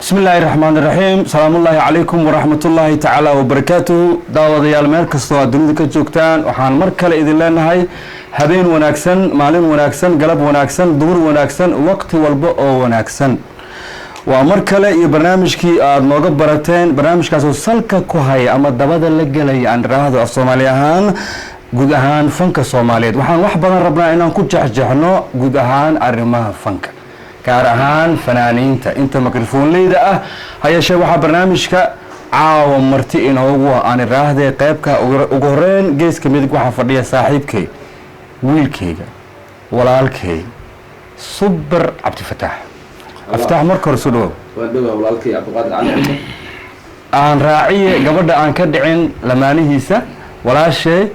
Bismi illaahi raxmaan iraxiim. Salaamullaahi calaykum waraxmatullaahi tacaala wabarakaatuhu. Daawadayaal, meel kastoo aad dunida ka joogtaan, waxaan mar kale idin leenahay habeen wanaagsan, maalin wanaagsan, galab wanaagsan, duhur wanaagsan, waqti walba oo wanaagsan. Waa mar kale iyo barnaamijkii aada nooga barateen, barnaamijkaasoo salka ku haya ama dabada la gelaya, aan iraahdo af Soomaali ahaan, guud ahaan fanka Soomaaliyeed. Waxaan wax badan rabnaa inaan ku jexjexno guud ahaan arrimaha fanka, gaar ahaan fanaaniinta inta mikrofoonleyda ah. Hayeeshee waxaa barnaamijka caawa marti inoogu ah, aan iraahdee, qeybka ugu horeyn, geeska midig waxaa fadhiya saaxiibkay, wiilkayga, walaalkay, Suber Cabdifataax. Aftaax, marka hore soo dhawow. Waan dhowaa, walaalkay Cabdiqaadir Cali Cilmi. Aan raaciye gabadha aan ka dhicin lamaanihiisa, walaashee,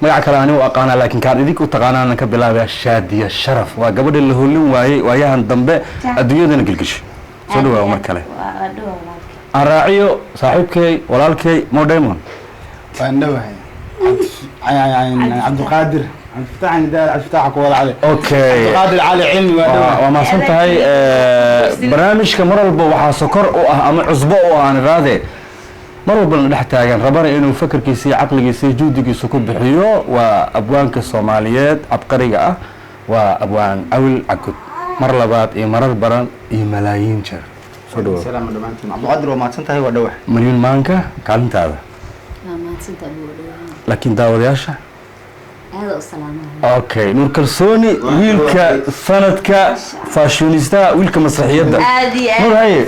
magac kale ani u aqaanaa, laakiin kaan idinka u taqaanaanan ka bilaabaya, Shaadiya Sharaf. Waa gabadha la holin waayey waayahan dambe, adduunyadana gelgesho. Soo dhawaa mar kale. Aan raaciyo saaxiibkay, walaalkay, Mo Diamond. Waan dhowahay, Cabdiqaadir Cabdifataax, Cabdifataax ku wada cali. Cabdiqaadir Cali Cilmi, waa dhowahay. Waa mahadsan tahay. Barnaamijka mar walba waxaa sokor u ah ama cusbo u ah, aan iraade, mar walbana dhex taagan, rabana inuu fakarkiisa iyo caqligiisa iyo juhdigiisa ku bixiyo, waa abwaanka Soomaaliyeed cabqariga ah, waa Abwaan Awil Cagud. Mar labaad iyo marar badan iyo malaayiin jeer soo dhawow. Salaam dhammaantiin. Cabdiqaadir, waa mahadsan tahay, waa dhowahay. Malyuun Maanka, kaalintaada. Waa mahadsantaa, buu dhawaan. Laakiin daawadayaasha Aada u salaamaya. Okay, Nuur Kalsooni, wiilka sanadka, fashionistaha, wiilka masraxiyadda. Aad iyo Nuur. Aad. Haye.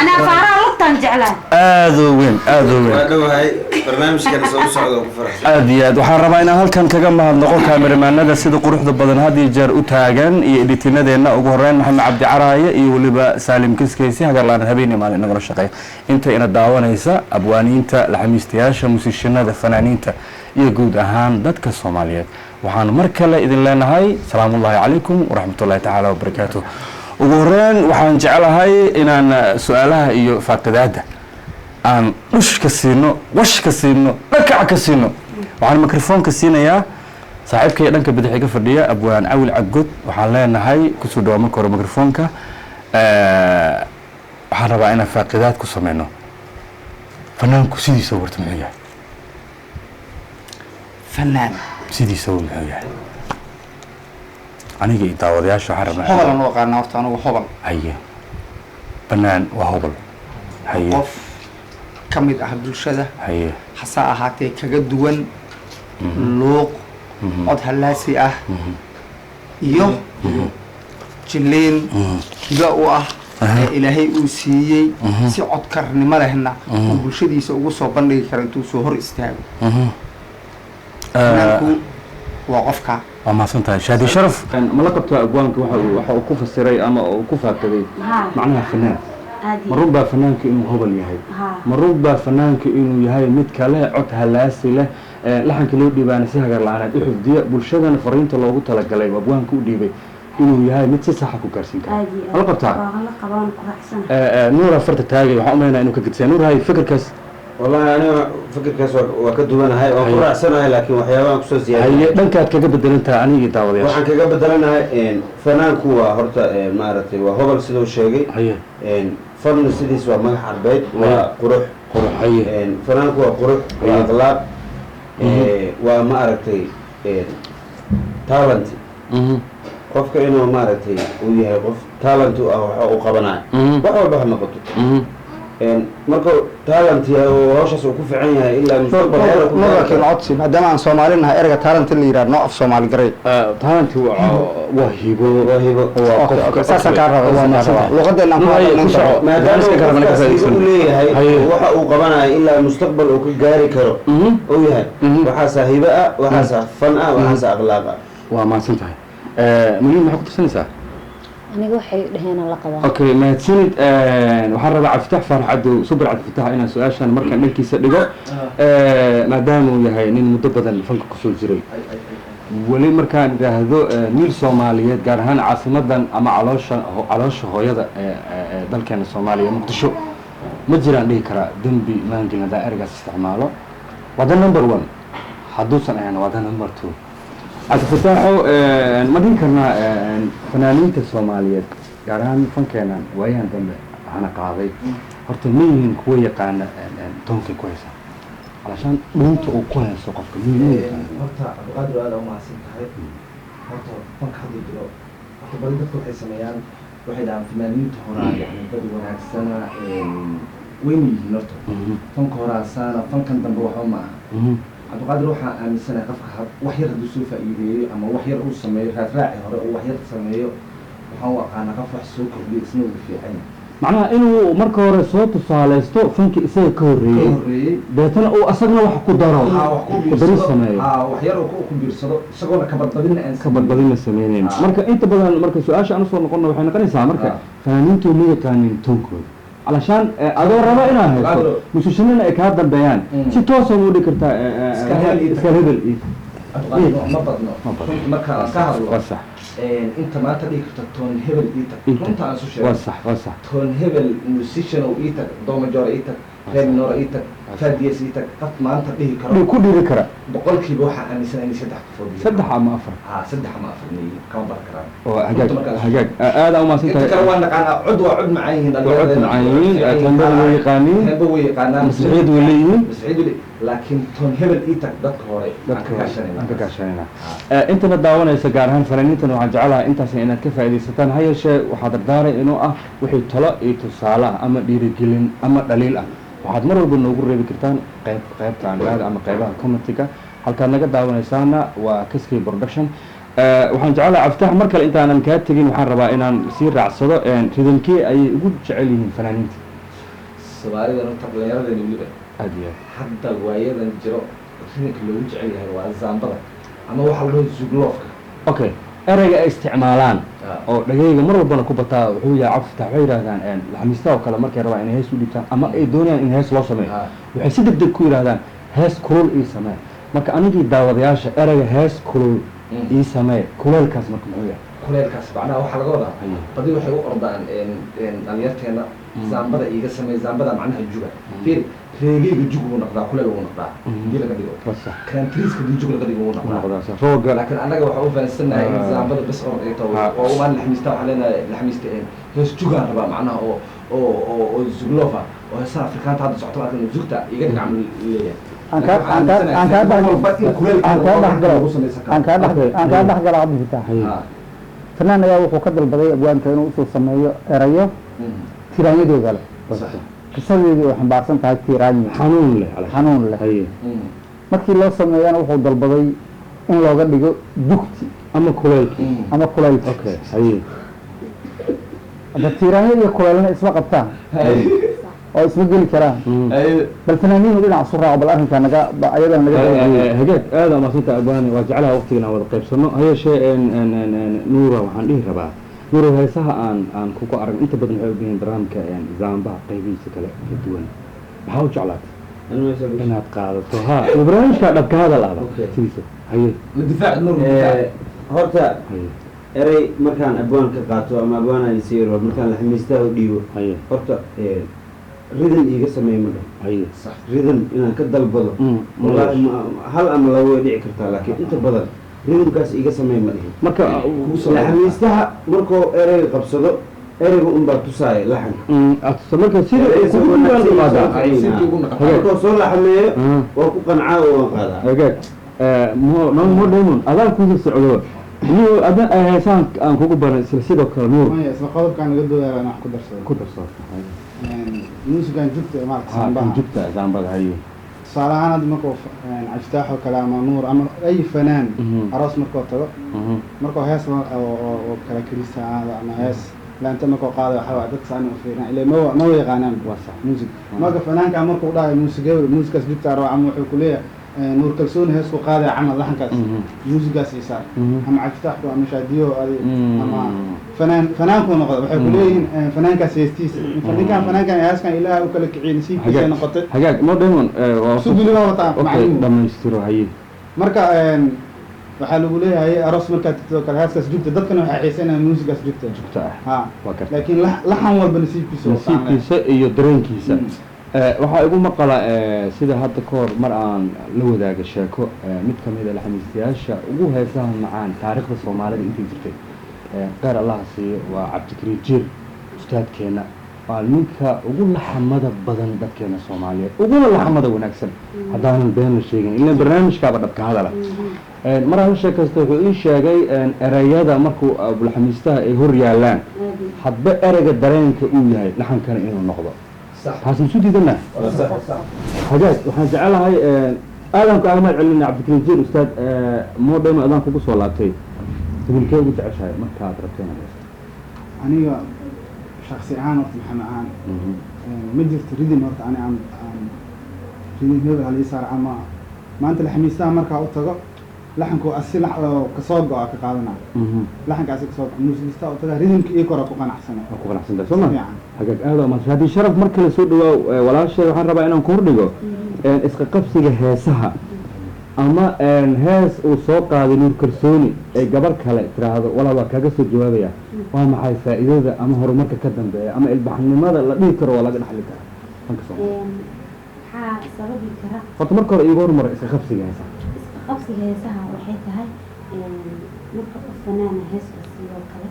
Anaa faaraha lugtaan jeclaa. Aadoo weyn, aadoo Waa weyn. dhowahay, barnaamijkan soo socda oo ku faraxsan. Aad iyo aad waxaan rabaa inaan halkan kaga mahadnaqo kaameramaanada sida quruxda badan had iyo jeer u taagan iyo editinadeenna, ugu horeyn Maxamed Cabdi Caraaye iyo weliba Saalim Kiskeysi, hagarlaan habeen iyo maalin inagala shaqeeya. Inta ina daawanaysa, abwaaniinta, laxamiistayaasha, musiishanada, fanaaniinta iyo guud ahaan dadka Soomaaliyeed, waxaan mar kale idin leenahay salaamullaahi calaykum waraxmatullaahi tacaala wabarakaatuh. Ugu horeyn waxaan jeclahay inaan su-aalaha iyo faaqidaada aan dhush ka siino, wash ka siino, dhakac ka siino. Waxaan mikrofoonka siinayaa saaxiibkay dhanka bidix iga fadhiya, Abwaan Cawil Cagod. Waxaan leenahay kusoo dhawaa marka hore mikrofoonka. Waxaan rabaa inaan faaqidaad ku sameyno fanaanku sidiisa horta muxuu yahay? Fanaan? Sidiisa muxuu yahay? Aniga iyo daawadayaasha waxaan rabnaa. Hobalan u aqaanaa horta anigu, hobal. Haye, fanaan waa hobal, haye. Qof ka mid ah bulshada, hase ahaatee kaga duwan luuq, cod hallaasi ah iyo jiliin hiba u ah ee Ilaahay uu siiyey, si codkarnimo lehna uu bulshadiisa ugu soo bandhigi karo intuu soo hor istaago. Fanaanku waa qofka. Waa mahadsan tahay. Shaadi Sharaf, ma la qabtaa abwaanka waxa uu ku fasiray ama uu ku faaqiday macnaha fanaan? Aad. Ma run baa fanaanka inuu hobal yahay? Haa. Ma run baa fanaanka inuu yahay mid kale cod halaasi leh, laxanka loo dhiibaana si hagar la-aaneed u xifdiya, bulshadana fariinta loogu talagalay oo abwaanka u dhiibay inuu yahay mid si saxa ku gaarsiin kara? Aad iyo Ma la qabtaa? Waa la qabaan, ku raacsana. Nuura farta taagay, waxaan umaleynaa inuu ka gedsiya. Nuur, hay, fikirkaas? Wallahi aniga fikirkaas waa ka duwanahay, waan ku raacsanahay, laakiin waxyaabahan kusoo siyaadiyay. Haye, dhankaad kaga bedelan tahay aniga iyo daawadayaasha? Waxaan kaga bedelanahay, fanaanku waa horta, maaragtay, waa hobol siduu sheegay. Fannu sidiis waa magac Carbeed, waa qurux. Qurux, haye. Fanaanku waa qurux, waa akhlaaq, waa, ma aragtay, talent. Qofka inuu, maaragtay, uu yahay qof talent u ah waxa uu qabanayo, wax walba ha noqoto. Markuu talent yahay oo hawshaas uu ku fiican yahay ilaa mustaqbal heer ku Nur, gaari laakiin karo. Codsi, maadaama aan Soomaali nahay, ereyga talent la yidhaha noo af Soomaali garay. Talent waa hibo. Waa hibo. Waa Okay, qofka. okay, saasaan kaa rabaa, Waa saasaan kaa mahadsan rabaa. tahay. Luqadeenna aan ku Nuur, haye, hadalnayn ku soco. karo. Maadaama Barnaamijka uu kale mana ka qofkaas hibo faa'iidaysan. u leeyahay, waxa uu qabanayo ilaa mustaqbal uu ka gaari karo uu yahay, waxaasaa hibo ah, waxaasaa fan ah, waxaasaa akhlaaq ah. Waa mahadsan tahay. Muhiim, maxaa ku tirsanaysaa? Aniga waxay dhaheen la qabaa. Okay, mahadsanid. Waxaan rabaa Cabdifatax Faarax Cadow, Super Cabdifatax, inaan su-aashan markaan dhankiisa dhigo, maadaama uu yahay nin muddo badan fanka kusoo jiray. Weli markaan idhaahdo wiil Soomaaliyeed, gaar ahaan caasimadan ama caloosha hooyada ee dalkeena Soomaaliya, Muqdisho, ma jiraan dhihi karaa dembi maangelin haddaan ereygaas isticmaalo. Waa the number one, hadduusan ahayn waa the number two. Cabdifataaxo, ma dhihi karnaa fanaaniinta Soomaaliyeed, gaar ahaan fankeenan waayahan dambe Hana qaaday horta ma yihiin kuwa yaqaana tone-kay ku haysaa, alashaan dhuunta uu ku hayso qofka ma yaqaana? Horta Cabdiqaadir, aad u mahadsan tahay. Horta fanka hadda jiro, horta badi dadka waxay sameeyaan, waxay dhahaan fanaaniinta horaa yani dad wanaagsana wayna yihiin. Horta fanka horaa saana, fankan dambe waxba ma aha. Cabdiqaadir, waxaa aaminsanahay qofka wax yar hadduu soo faa'iideeyo ama wax yar uu sameeyo, raadraaci hore uu wax yar sameeyo, waxaan u aqaanaa qof wax soo kordhiyo, isna uu fiican yahay. Macnaha inuu marka hore soo tusaaleysto fankii isaga ka ka horreeyey, horreeyey, deetana uu asagna wax ku daro, haa, wax ku ku daris biirsado, sameeyo. Haa, wax yar uu ku biirsado isagoona kabadbadinna aan ka badbadin la sameynayn. Marka inta badan marka su-aasha aan usoo noqono waxay noqonaysaa, marka fanaaniintu ma yaqaanin tone-kooda, alashaan adoo raba inaad haysto Qaadro. musishanina ay kaa dambeeyaan, si toosa u dhigi kartaa Iska hebel iyo iska hebel iyo Cabdiqaadir, ma badno. Ma badno. Runta marka aan ka hadlo, waa sax. Inta maanta dhigi karta tone hebel ii tag, Ii tag. runta aan isu sheego, waa sax, waa sax. Tone hebel musician oo ii tag, do major ii tag, re minor ii tag, fa dièse ii tag, qof maanta dhihi karo Dhig ku dhigi kara, 100% waxaa aaminsan inay saddex qofood yihiin. Saddex ama afar. Haa, saddex ama afar inay yihiin, kama badan karaan. Oo hagaag. Runta markaan isu Hagaag, aad aa umahadsan inta tahay. kale waa naqaanaa, cod waa cod macaan yihiin. Waa cod macaan yihiin, tempo-da way yaqaaniin. Tempo way yaqaanaan. Masraxiyad way leeyihiin. Masraxiyad way laakiin tone hebel ii tag, dadka hore aan Dadka ka kaashanayna. Aan ka kaashanayna. Intana daawanaysa, gaar ahaan fanaaniintan, waxaan jeclahay intaas inaad ka faa'iidaysataan. Ha yeeshee waxaa dardaaray inuu ah wixii talo iyo tusaale ah ama dhiirigelin ama dhaliil ah, waxaad mar walba noogu reebi kartaan qayb qaybta aan idhaahdo ama qaybaha commentiga. Halkaad naga daawanaysaana waa Kaskey Production. Waxaan jeclahay, Cabdifatax, mar kale intaanan kaa tegin, waxaan rabaa inaan sii raacsado rhythm-kee ayay ugu jecel yihiin fanaaniinta? Soomaalida horta dhallinyaradeenna weliba Aad iyo aad. hadda waayadan jiro, rhythm-ka loogu jecel yahay waa zambada ama waxaa la dhaho zugloofka. Okay, ereyga ay isticmaalaan oo dhagayga mar walbana ku bataa wuxuu yahay, Cabdifatax, waxay yidhahdaan laxmiista oo kale markay rabaan inay hees u dhiibtaan ama ay doonayaan in hees loo sameeyo, waxay si deg deg ku yidhahdaan hees kulul ii samee. Marka anigii daawadayaasha, ereyga hees kulul ii samee, kuleelkaas marka muxuu yahay? Kuleelkaas macnaha waxaa laga wadaa, badi waxay u ordaan dhalinyarteena zambada iiga samee. Zambada macnaha juga fiir, reggae-ga jug wuu noqdaa, kuleel wuu noqdaa hadii laga dhigo. Waa sax. Country-ska hadii jug laga dhigo wuu Wuu noqdaa. Noqdaa rooga. Laakiin annaga waxaa u fahansannahay in zambada bes orod ay taho oo umaan laxmiista. Waxaa leenahay laxmiista hees jugaan rabaa, macnaha oo zuglofa oo heesaha Afrikaanta hadda socota, markan zugta iga dhig camal leeyahay. Aan kaa aan kaa aan kaa dhex aan kaa dhex galo aan kaa dhex aan kaa dhex galo, Cabdifitaax. Fanaan ayaa wuxuu ka dalbaday abwaanka inuu usoo sameeyo erayo tiraanyadooda leh, qisadeedii oo xambaarsan tahay tiraanyo xanuun leh. Xanuun leh. Markii loo sameeyana wuxuu dalbaday in looga dhigo jugti ama kuleylkii ama kulaylki. Okay, haye. Hadda tiiraanyo iyo kuleylna isma qabtaan oo isma geli karaan. Bal fanaaniinu dhinac isu raaco, bal arrinkaa naga ayadana naga daaweeye. Hagaag, aada umahadsantaha abwaane. Waa jeclaha waqtigan aan wada qaybsano. Ha yeeshee Nuura, waxaan dhihi rabaa, Nuura, heesaha aan kugu arag inta badan waxay ogyihiin barnaamijka zaambaha qaybihiisa kale ka duwan. Maxaa u jeclaatay inaad qaadato ha barnaamijka dhabka hadal ahba sidiisa? Haye. Difaac Nuur, difaac. Horta Haye. erey markaan abwaan ka qaato ama abwaan aan siiro, markaan laxmiistaha u dhiibo, horta rhythm iiga sameey ma dhaho. Rhythm inaan ka dalbado, wallaahi hal ama laba way dhici kartaa, laakiin inta badan rhythm-kaas iiga sameey ma dhihin. Marka Laxmiistaha markuu ereyga qabsado, ereyga unbaa tusaaya laxanka. Marka sida Ereyga kugu wanaagsan dhawaan soo kicin. Sidii ugu naqataa. Markuu soo laxameeyo, waa ku qancaa oo waan qaadaa. Hagaag. Mo Diamond, adaan kugu socdo niyo adan heesaan aan kugu baray isla sidoo kale, Nuur. Maya, isla qodobkaan laga doodaya inaan wax ku darsado. Ku darso. Muusigan jugta ee maaragta Ha, saambaha. Jugta zaambada, haye. Tusaale ahaan hadda markuu Cabdifitaax oo kale ama Nuur ama ay fanaan aroos markuu tago, markuu hees oo kala kelista ahaado ama hees laanta markuu qaado, waxaa waaye dadka saan u fiirina ilaa ma wa yaqaanaan Waa sax. muusig. Marka fanaanka markuu dhahayo muusig hebel, muusigaas jugta raba, ama wuxuu ku leeyahay Nuur Kalsooni heesku qaadaya camal, laxankaas muusigaas ii saar, ama Cabdifitaaxku ama Shaadiyo adi ama fanaan fanaankuu noqdo, waxay ku leeyihiin fanaankaas heestiisa, ninkan fanaankan heeskan Ilaaha u kala kiciyey, nasiibkiisa Hagaag. noqotay. Hagaag, Mo Diamond, waa Suguli baa wataa okay macluum. Dhamaystiro, haye. Marka waxaa lagu leeyahay aroos markaad tagto oo kale heeskaas jugta, dadkana waxay xiiseynayaan muusigaas jugta. Jugta ah. Ha. Waa gartay. Laakiin laxan walba nasiibkiisa wataan. Nasiibkiisa iyo dareenkiisa. Waxaa igu maqala sida hadda ka hor mar aan la wadaaga sheeko, mid ka mid a laxamiistayaasha ugu heesaha macaan taariikhda Soomaalida intii jirtay, kheyr Allaha siiyo, waa Cabdikariin Jiir, ustaadkeena. Waa ninka ugu laxamada badan dadkeena Soomaaliyeed, uguna laxamada wanaagsan, haddaanan been la sheegin, ilaan barnaamijkaaba dhabka hadala. Mar aan la sheekaysta wuxuu ii sheegay erayada markuu abulxamiistaha ay hor yaalaan, hadba ereyga dareenka uu yahay laxankana inuu noqdo. Taas masu diidana? Hagaag, waxaan jecelahay aadan kaaga mahad celinaya Cabdikariim Jiir. Ustaad Modhema, adaan kugu soo laabtay, hibilkee ugu jeceshahay markaad rabto inaad heesto? Aniga shaksi ahaan horta, Maxamed ahaan, ma jirto rhythm horta ani aan rhythm hebel halii saar ama maanta laxamiistaha markaa u tago laxanku asi oo kasoo go-a ka qaadanaa, laxankaasi kasoo go muusigistaha u tagaa, rhythmka iyo kora ku qanacsana. Waa ku qanacsantahay, soo ma? Si fiican. Hagaag, aada umahadsan. Haddii Sharaf mar kale soo dhawaaw, walaashay, waxaan rabaa inaan ku hordhigo iska qabsiga heesaha ama hees uu soo qaaday Nuur Kalsooni ee gabar kale tiraahdo walaal waa kaaga soo jawaabaya. Waa maxay faa'iidada ama horumarka ka dambeeya ama ilbaxnimada la dhihi karo waa laga dhaxli karaa fanka Soomaaliya? Waxaa sababi kara Horta marka hore iigu horumar iska qabsiga heesaha. Iska qabsiga heesaha waxay tahay marka qof fanaana hees la siiyo oo kale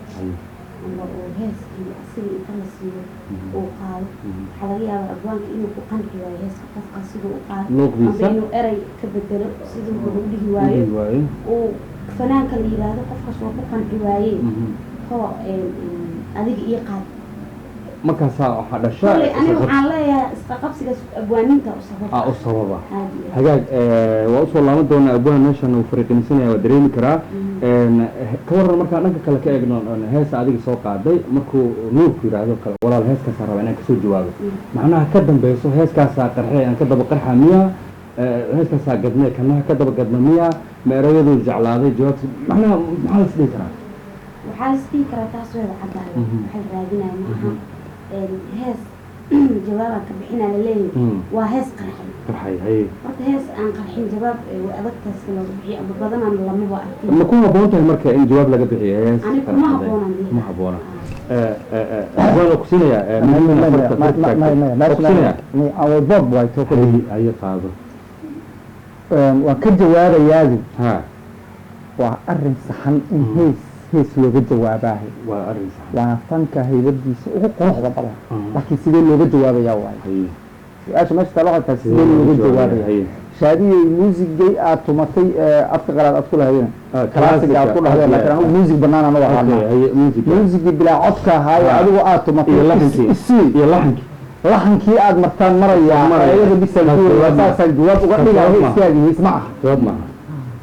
ama uu heeskii asiga inta la siiyo uu qaado, waxaa laga yaabaa abwaanka inuu ku qanci waayo heeska qofkaas siduu u qaado Luuqdiisa. amba inuu erey ka bedelo siduu ugu dhihi waayo, Dhihi waayo. uu fanaanka la yidhaahdo qofkaas waa ku qanci waaye, hoo adiga ii qaad. Markaasaa waxaa dhasha Kolley iska aniga qabsi. Waxaan leeyahay iska qabsigaas abwaaninta u sababa. Aa u sababa. Aad iyo aad. Hagaag, waa usoo laaban doonaa. Abwahan meeshan uu fariiqinsanaya waa dareemi karaa. Ka waran markaan dhanka kale ka eegno heesa adiga soo qaaday, markuu Nuurku yidhaahdo kale walaal heeskaasaa rabaa inaan kasoo jawaabo, macnaha ka dambeyso heeskaasaa qarxee aan ka daba qarxa miya? Heeskaasaa gadmee kanaha ka daba gadma miya? Ma erayaduu jeclaaday jawaabta? Macnaha maxaa la is dhihi karaa? Waxaa la isdhihi karaa taas wayba caddahay. Waxa la raadinaya ma aha hees jawaabaan ka bixinaa laleeyahay. Waa hees qarxay. Qarxay, haye. Horta hees aan qarxin jawaab way adagtahay si looga bixiyo ama badanaan lamaba arkin. Ma ku habboon tahay marka in jawaab laga bixiyo hees Ani kuma qarxday? habboonaan dhihi. Kuma habboona. Waan ku siinayaa Madiina farta ku siinayaa. Bob waay too. Haye, haye, qaado. Waan ka jawaabayaadi. Ha. Waa arrin saxan in hees hees looga jawaabaahay. Waa arrin sax. Waana fanka haybadiisa ugu quruxda badan, laakiin sidee looga jawaabayaa waayo Haye. Su-aasha meesha taalo waxay tahay sidee looga jawaabaya. Haye. Shaadiyey muusigay aad tumatay ee afka qalaad aad ku lahaydeen, classic aad ku dhahdeen, laakiin anigu muusig banaan anu Okay, aqaanaa. Haye, music. Muusigii bilaa codka ahaa ee adigu aad tumatay Iyo laxankii. Isii. Iyo laxankii. Laxankii aad martaan marayaa. Maraya. Ayada bisaan Taas ku jawaab ma- saasaan jawaab uga taas dhigaa. jawaab ma- Heeskaagii hees ma aha. Jawaab maaha.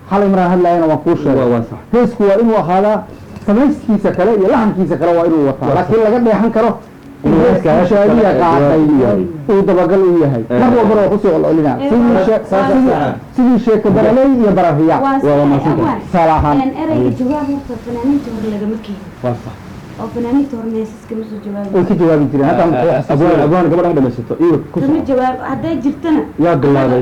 Xalay maraan hadlaayana waan kuu sheegay. Waa sax. Heesku waa inuu ahaadaa samayskiisa kale iyo laxankiisa kale waa inuu wataa, Waa laakiin laga dheexan karo in Inuu heeska heeska shaadiya kale qaatay jawaab u yahay. Uu dabagal u yahay. Mar walbana waa kusoo celcelinaa sidii sheeko baraley iyo barariya. Waa Waa mahadsantahay. abwaan. Tusaale ahaan. Ereyga jawaab horta fanaaniinta hore lagama keenin Waa sax. oo fanaaniinta hore heesaska ma soo jawaabi. Way ka jawaabi jireen hataa muxuu Abwaan, abwaan, gabadha dhamaysato iyo ku Kama soco. jawaab hadday jirtana. Yaa bilaabay?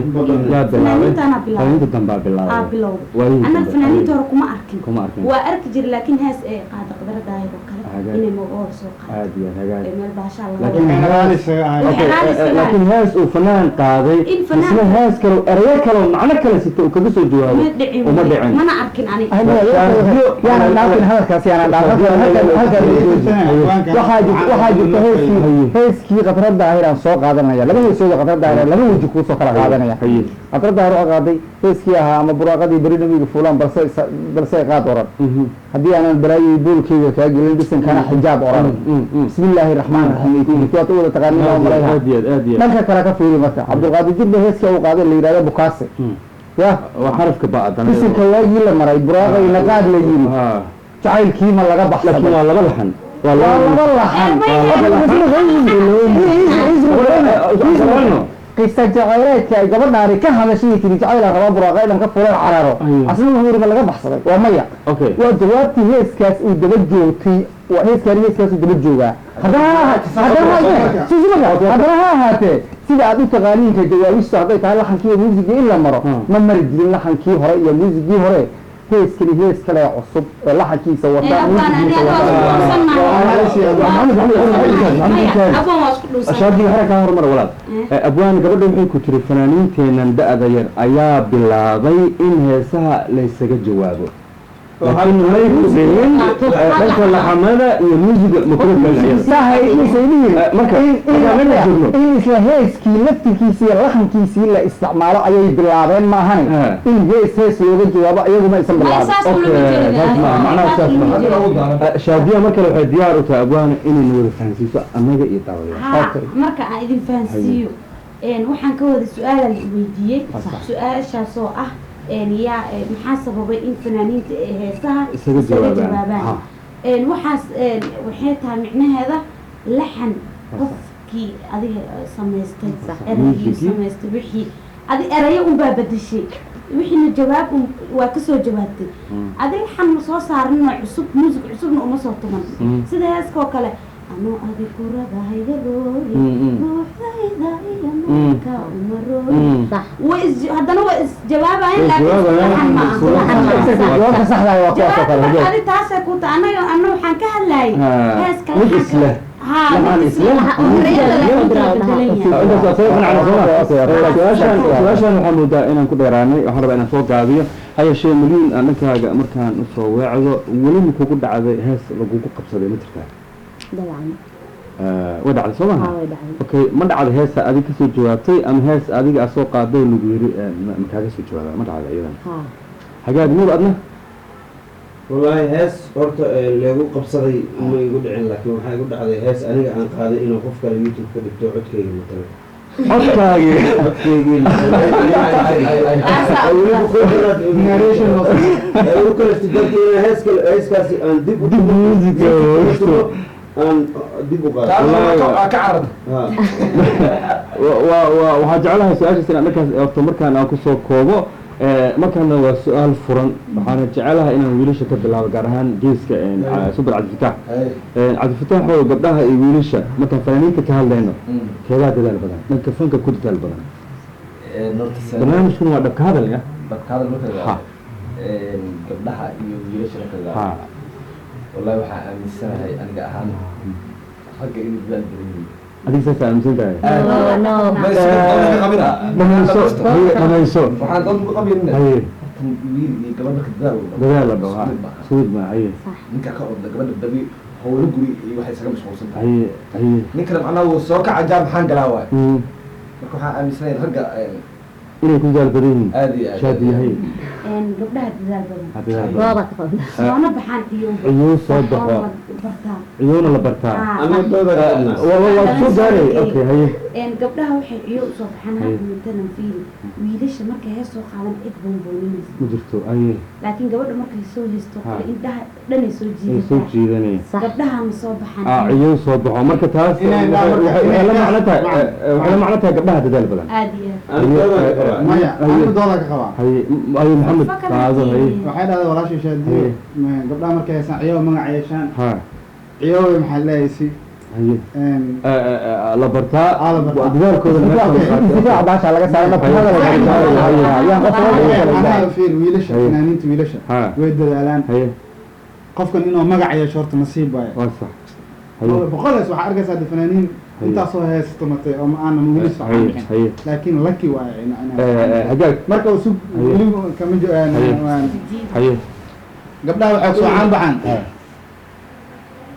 Yaa bilaabay? Fanaaniintaana bilaabay. Fanaaniinta dambaa bilaabay. Aa bilowday. Waayihii Annaga dambe. fanaaniinta hore kuma arkin. Kuma arkin. Waa arki jira laakiin hees ee qaada Qadara Daahir oo kale Hagaag. inay magooda soo qaado Aad iyo aad, hagaag. ee meel baashaa laga Laakiin Waxay raali isaga ahayd. Okay, Waxay raali isaga laakiin hees uu fanaan qaaday In fanaan- isla hees kale erayo kale oo macno kale sito uu kaga soo jawaabo Ma dhicin. uma dhicin. Mana arkin aniga. Yaanan dhaafin hadalkaas, yaanan dhaafin halkan. Waxaa jirta heeskii Khadra Daahir aan soo qaadanaya, laba heesood oo Khadra Daahir laba weji kuusoo kala qaadanaya. Haye. Khadra Daahir waxaa qaaday heeskii ahaa ama buraaqadii beri nabiga fuulaan balse qaad oran, haddii aanan balaayay boolkeyga kaa gelin bisankana xijaab oran, bismillaahi raxmaan raxiim ay ku jirto, waad u wada taqaanin oo malayha. Aad iyo aad, aad iyo aad. Dhanka kale ka fiiri marka Cabdulqaadir Jubba heeskii uu qaaday la yidhahdo Bukaase ya. Waa xarafka ba'dan. Bisinka waagii la maray buraaqayna qaad la yiri, jacaylkiima laga laakiin baxsaday. Waa laba laxan, waa waa laba laba laxan. Qisa jacayleedka ay gabadhaani ka hadashay tiri jacaylaan rabaa buraaqa inaan ka fulan cararo, asna wuxuu yidhi ma laga baxsaday? Waa maya. Okay. Waa jawaabtii heeskaas uu daba joogtay, waa heeskaani heeskaas uu daba joogaa. Haddana ha ahaatee sida aad u taqaaniinka jawaabistu hadday tahay laxankii iyo muusigii in la maro, ma mari jirin laxankii hore iyo muusigii hore. Heeskani hees kale cusub ee laxankiisa wata, muusigiisa wata. Abwaan waa isku dhuusan. Ashaabdii hore kaa horumar walaal. Abwaan, gabadha waxay ku tiri fanaaniinteennan da'da yar ayaa bilaabay in heesaha laysaga jawaabo. Laakiin may ku dhihin dhanka laxamada iyo muusiga ma kula talin. Sahay inuusan idin Marka markaan meesha joogno in isla heeskii laftirkiisii iyo laxankiisii la isticmaalo ayay bilaabeen maahane in hees hees looga jawaabo iyaguma aysan bilaabin. Saas ulama jeedin. Saas maaha, macnaha saas maaha. Hadda ugu daaran. Shaadiya mar kale waxay diyaar u tahay abwaana inayna wada fahansiiso annaga iyo daawadayaasha. Haa, marka aan idin fahansiiyo, waxaan ka wada su-aalaan weydiiyey, su-aashaasoo ah yaa maxaa sababay in fanaaniinta ee heesaha isaga jawaabaan? Waxaas waxay tahay micnaheeda laxan qofkii adiga samaystay, erayii Muusigii. samaystay, wixii adi erayo unbaa bedeshay, wixiina jawaab un waa kasoo jawaabtay. Adi laxan ma soo saarin oo cusub, muusig cusubna uma soo tuman, sida heeskoo kale anoo adi kurabahayga roori ruuxdayda iyo marka uma roori. Way is haddana way isjawaabayeen, Way laakiin isjawaabayaan, laxan ma aha. laxan ma aha. Jawaabta saxda ah waa kuwaas oo kale. Jawaabta adi taasay ku tahay. Annaga anna waxaan ka hadlayay heeska mid laxanka. isleh. Haa, laxan mid isleh. isleh. Erayada laakiin kala bedelan yahay. Intaas waa soo qanacna soo ma? Su-aashan waxaa moodaa inaan ku dheeraanay, waxaan rabaa inaan soo gaabiyo. Hayashee Milyuun, aan dhankaaga markaan usoo weecdo, weli ma kugu dhacday hees lagugu qabsaday ma jirtaa? Dabcan. Way dhacday soo maha? Haa, way dhacday. Okay, ma dhacday heesa adiga kasoo jawaabtay ama hees adiga aad soo qaaday lagu yiri ma kaaga soo jawaaba, ma dhacday iyadan? Haa. Hagaag, Nuur, adna? Wallaahi hees horta leegu qabsaday ma igu dhicin, laakiin waxaa igu dhacday hees aniga aan qaaday inuu qof kale YouTube ka dhigto codkayga matalo. Codkaagii? Codkaygii Narration loo sameeyo. ugu kalaftay dartii inaan hees kale heeskaasi aan dib u dib muusiga aan dib u qaado. Waa ka cararta. Ha. Wa waxaa jeclahay su-aashaas inaan dhankaas horta markaan aan kusoo koobo. Markaana waa su-aal furan, waxaana jecelahay inaan wiilasha ka bilaabo, gaar ahaan geeska Super Cabdifataax. Cabdifataax, oo gabdhaha iyo wiilasha markaan fanaaniinta ka hadlayno, keedaa dadaal badan dhanka fanka ku dadaal badan? Barnaamijkuna waa dhabka hadal ya. Dhabka hadal marka la Ha. yidhaahdo, gabdhaha iyo wiilasha marka la ha yidhaahdo, wallahi waxaa aaminsanahay aniga ahaan ragga inay dadaal badan yihiin. Adiga saas aaminsan tahay? No. Ma isku dood ka qabina. Dhamayso, haye, dhamayso. Waxaan dood ku qabina haye horta wiil iyo gabadh marka dadaal wada dadaal la dhaho, ha isku mid maaha. Isku mid ma, haye. Ninka ka orda, gabadha badi howlo guri iyo waxay isaga mashquulsan tahay. Haye, haye. Ninkana macnaha wuu soo kaca, jaa maxaan galaa waay. Marka waxaan aaminsanahay ragga inay ku dadaal badan yihiin. Aad iyo aad. Shaadi, haye. Gabdhaha dadaal badan. Ha, dadaal badan. Gooba ka qabna. Soona baxaan ciyowga. Ciyow soo baxo. Oo la bartaa. Ciyowna la bartaa. Aniga dooda ka qabnaa. Waa soo gaaray, okay, haye. Gabdhaha waxay ciyo usoo baxaan Haye. hadda matalan fiiri, wiilasha markay hees soo qaadan cid boonbooninaysa ma jirto, haye. Laakiin gabadha markay soo heesto Ha. kale indhaha dhanay soo ay soo jiidataa. jiidanaya. Gabdhahana soo baxaan. Ah, ciyow soo baxo, marka taas Inay waxay la macno tahay Macna. waxay la macno tahay gabdhaha dadaal badan. Aad iyo aad. Aniga dooda ka qabaa. Maya, aniga dooda ka qabaa. Haye, haye, Maxamed qaado, haye. Waxay dhahday walaashay Shaadiyo, gabdhaha markay heesaan ciyaw magac yeeshaan. Ha. Ciyaw maxaa leeyahay? Haye, la bartaa. Aa, la bartaa. Waa dadaalkooda meesha la qaato. Difaac baasha laga saaray marka hadal la Haye. yaan qof loo kala Anaa fiir, wiilasha Haye. fanaaniinta wiilasha Ha. way dadaalaan. Haye. Qofkan inuu magac yeesho horta nasiib waaye. Waa sax, haye. Boqol hees waxaa arkaysaa hadda fanaaniin Haye. intaasoo hees tumatay oo ma aanan weli soo Haye. bixin, Haye. laakiin lucky waaye hagaag. Marka uu sug Haye. weli kama Haye. Haye. Gabdhaha waxay kusoo caan baxaan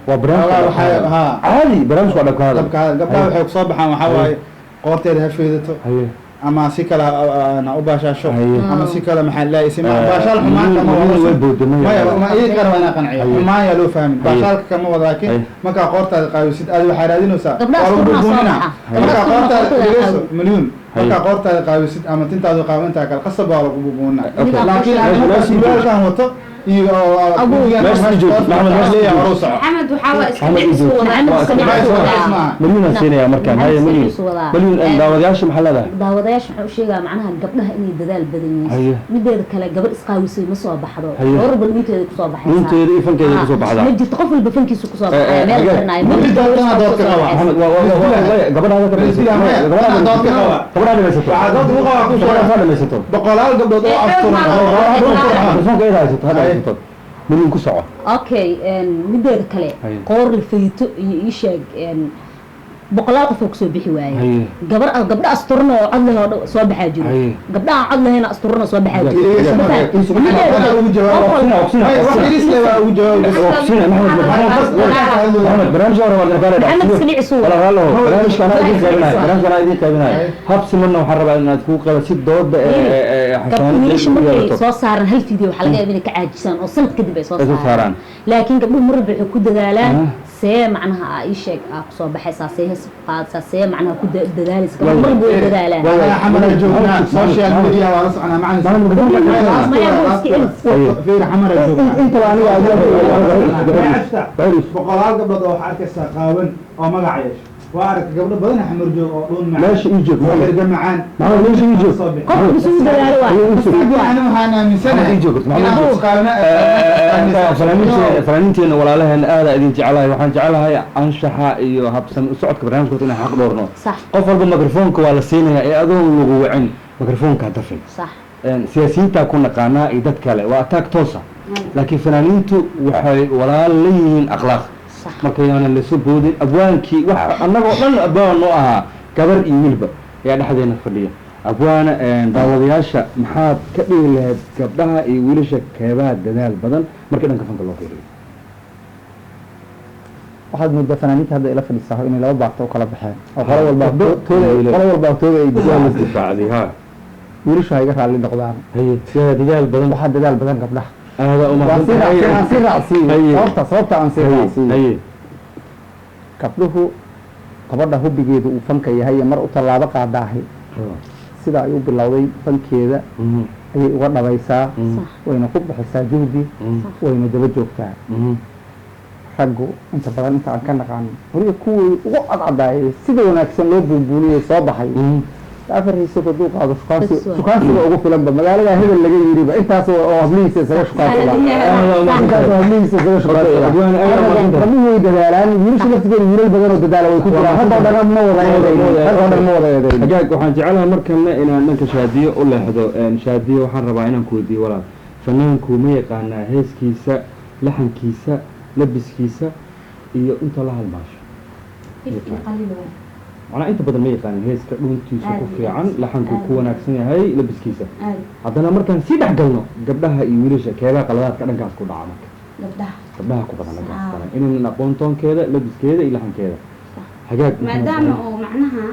Waa barnaamij haa. caadi, barnaamijku waa dhabka hadal. Dabka gabdhaha waxay kusoo baxaan waxaa waaye qoorteeda ha feedato haye ama si kale ha u baashaasho Haye. ama si kale maxaa leeyahay si baashaal xumaan kama Milyuun wado. way boodday, maya. Maya, ma iyaga kale waa inaan qanciyo. Haye. Xumaan yaa loo fahmin Haye. baashaalka kama wado, laakiin Haye. markaa qoortaada qaawisid aad waxaa raadinaysaa Gabdhaha waa lagu isku buunbuunina. soo baxa. Markaa Gabdhaha qoortaada isku dhegeyso Milyuun, Haye. markaa qoortaada qaawisid ama tintaadu qaawantaa kale qasab waa lagu buunbuunina, Okay. laakiin Meesha- markaa meesha surwaalkan wato iyo Meesha joog, Maxamed, meesha leeyahay joog. hore u soco. Maxamed waxaa waa iska Maxamed dhicsu Iidow. wadaa. Maxamed iska dhicsu wadaa. Maaha. Milyuunaan siinayaa markaan, haye. Maxamed Milyuun iska dhicsu wadaa. Milyuun, daawadayaasha maxaa leedahay? Daawadayaasha waxaan u sheegaa macnaha gabdhaha inay dadaal badan Haye. yihiin. Mideeda kale gabadh isqaawisay ma soo baxdo. Haye. Gabar walba dhuunteeda kusoo baxaysaa. Dhuunteeda iyo fankeeda kusoo baxdaa. Ma jirto, qof walba fankiisa kusoo Eh, baxaya meel hagaag. xirnaayo. Ma Mid jirto gabar doortana dood ka isqaawisay qaba. soo Maxamed, gabadhaada ka dhamaysato. Maya, Gabadhaada dood ka qaba. gabadhaada dhamaysato. Waxaa dood ugu qabaa ku sheega. Gabadhaada dhamaysato. Boqolaal gabdhood oo afturan Telefoonka iyada haysato, hadda haysato. Milyuun ku soco. Okay, mideeda kale Haye. qoor la fayto iyo ii sheeg. Boqolaal qof oo kusoo bixi waaye, gabar gabdha asturna oo cod leh oo soo baxaa jiro, gabdhaha cod lehna asturna soo baxaa jiro. Maxamed iska dhici suuqa. Barnaamijka anaa idin qaybinayo, barnaamijka anaa idin qaybinayo, habsi marna waxaan rabaa inaad kuu qayba si dooda wiilasha markay soo saaran hal video waxaa laga yaabaa inay ka caajisaan oo sanad kadib ay soo saaraan, laakiin gabdhuhu mar walba waxay ku dadaalaan see macnaha aa ii sheeg aa kusoo baxaysaa, see hees ku qaadaysaa, see macnaha ku dadaalaysa. Gabdhuhu mar walba way dadaalaan. Xamara joognaa, social media waa la soconaa, macalin xamara joognaa. Intaba aniga Boqolaal gabdhood oo waxaa arkaysaa qaawan oo magac yeesha, waa aragta gabdho badan xamar joog oo dhuun macaan, meesha ii joog, oo xirga macaan. Maxamed, meesha ii joog. Qofku isugu dadaalo waa Ani waxaan aaminsanahay inaan qaawna. Fanaaniinteena walaalaheena aada idin jecelahay, waxaan jecelahay anshaxa iyo habsami u socodka barnaamijka horta inaan xaq dhowrno. Qof walba mikrofoonka waa la siinayaa ee adoon lagu wicin mikrofoonka ha dafin. Siyaasiyiintaa ku naqaanaa iyo dad kale waa ataag toosa, laakiin fanaaniintu waxay walaal la yihiin akhlaaq. Marka yaanan lasu boodin. Abwaankii wax annagoo dhan abwaan noo ahaa, gabar iyo wiilba ayaa dhexdeena fadhiya. Abwaana, daawadayaasha maxaad ka dhigi lahayd gabdhaha iyo wiilasha keebaha dadaal badan marka dhanka fanka loo fiiriyo? Waxaad moodaa fanaaniinta hadda ila fadhisaa inay laba baarto u kala baxeen oo qolo walba qolo walba tooda ay waa difaacday ha. Wiilashu ha iga raalli noqdaan. Haye, sidaa dadaal badan? Waxaa dadaal badan gabdhaha. Aada Waan sii raacsiiyo, aan sii raacsiiyo sababta aan sii raacsiiyo. Haye. Gabdhuhu, gabadha hubbigeedu uu fanka yahay iyo mar u tallaabo qaadaahi sida ay u bilowday fankeeda ayay uga dhabaysaa, wayna ku bixisaa juhdi, wayna daba joogtaa. Raggu inta badan inta aan ka naqaano weliba kuwii ugu cadcadaayay sida wanaagsan loo buunbuuniyey soo baxay afar hiiso hadduu qaado shukaansi shukaansiga ugu filanba magaalada hebel laga yiriba intaas oo hablihiisa isaga shukaansada, intaas oo hablihiisa isaga shukaansada. Gabdhuhu way dadaalaan, wiilasha laftigeeda wiilal badan oo dadaala way ku jiraan. Rag oo dhan ma wada eedaynin, rag oo dhan ma wada eedaynin. Hagaag, waxaan jecelahay markana inaan dhanka Shaadiyo u leexdo. Shaadiyo, waxaan rabaa inaan ku weydiiyo walaal, fanaanku ma yaqaanaa heeskiisa, laxankiisa, labiskiisa iyo inta la halmaasho? Macnaa inta badan ma yaqaanin heeska dhuuntiisa ku fiican, laxanku ku wanaagsan yahay, labiskiisa. Haddana markaan sii dhex galno gabdhaha iyo wiilasha keebaa qaladaadka dhankaas ku dhaca? Marka gabdhaha ku badan dhankaas badan inaynan aqoon toonkeeda, labiskeeda iyo laxankeeda. Hagaag. Maadaama oo macnaha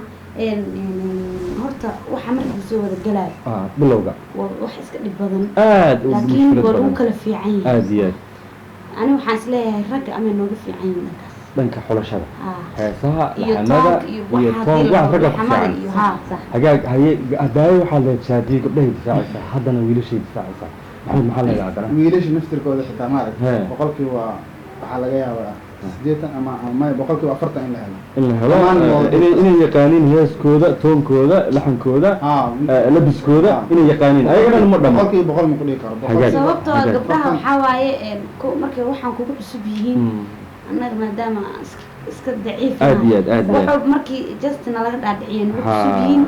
horta waxa markii soo wada galaayo bilowga waa wax iska dhib badan aad, laakiin waa lagu kala fiican yahay. Aad iyo aad. Ani waxaan isleeyahay ragga amay nooga fiican yihiin dhankaas, dhanka xulashada heesaha, laxamada iyo toon, wax ragga ku fiican. Hagaag. Haye, hadaayo waxaad leed Shaadiyo gabdhahay difaacaysaa, haddana wiilashay difaacaysaa. Maxamed, maxaa leedahay haddana? Wiilasha naftirkooda xitaa maaragtay 100% waxaa laga yaabaa 80 ama 40% in la helo, in la helo inay yaqaaniin heeskooda, toonkooda, laxankooda, labiskooda inay yaqaaniin ayagana ma dhamo. 100% ma ku dhihi karo. Sababtoo ah gabdhaha waxaa waaye markay waxaan kugu cusub yihiin, annaga maadaama iska daciif aad iyo aad aad wax markii justina laga dhaadhiciyo nagu cusub yihiin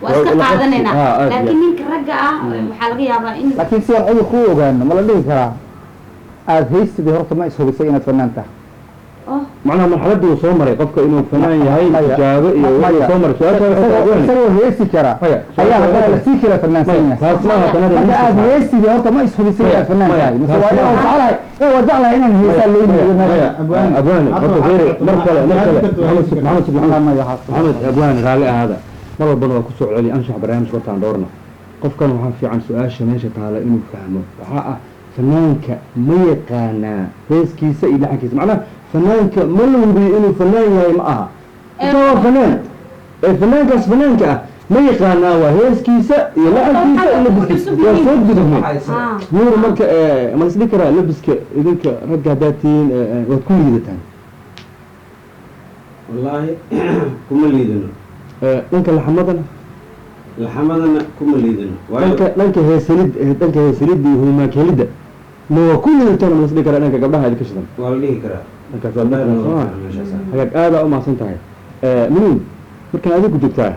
waa iska qaadanaynaa, laakiin ninka ragga ah waxaa laga yaabaa in Laakiin si aan cudur kuu ogaano, ma la dhihi karaa aada haystidii horta ma ishubisay inaad fanaan tahay? Macnaha marxaladii uu soo maray qofka inuu fanaan yahay tijaabo iyo wuxuu soo maray su-aasha Isagoo heesi kara ayaa haddana lasii kala fanaansan yahay. Taas maaha tanada. Marka aada heesidii horta ma ishubisay inaad fanaan tahay, mise waa inaan jeclahay waa jeclahay inaan heesaa loo yihiyo meesha? Abwaane, horta fiiri, mar kale, mar kale, Maxamed, Maxamed, Maxamed, abwaane raalli ahaada, mar walbana waa kusoo celiya anshax barnaamijka hortaan dhowrna. Qofkan waxaa fiican su-aasha meesha taala inuu fahmo. Waxaa ah fanaanka ma yaqaanaa heeskiisa iyo laxankiisa? Macnaha fanaanka ma la hubiyo inuu fanaan yahay? Ma aha inta waa fanaan ee fanaankaas fanaanka ah ma yaqaanaa waa heeskiisa iyo laxankiisa iyo labiskiisa? Waa soo gudubnay Nuur. Marka ma la isdhihi karaa labiska idinka ragga haddaad tihiin waad ku liidataan? Wallaahi kuma liidano. Dhanka laxamadana? Laxamadana kuma liidano. Dhanka heesalid, dhanka heesalidda iyo humaag helidda ma waa ku liidataan? Ma la isdhihi karaa dhanka gabdhaha idinka shidan? Waa la dhihi karaa. Dhankaas waa la dhihi karaa. Soo ma hagaag, aadaa u mahadsan tahay. Muhiim markaan adigu joogtaa.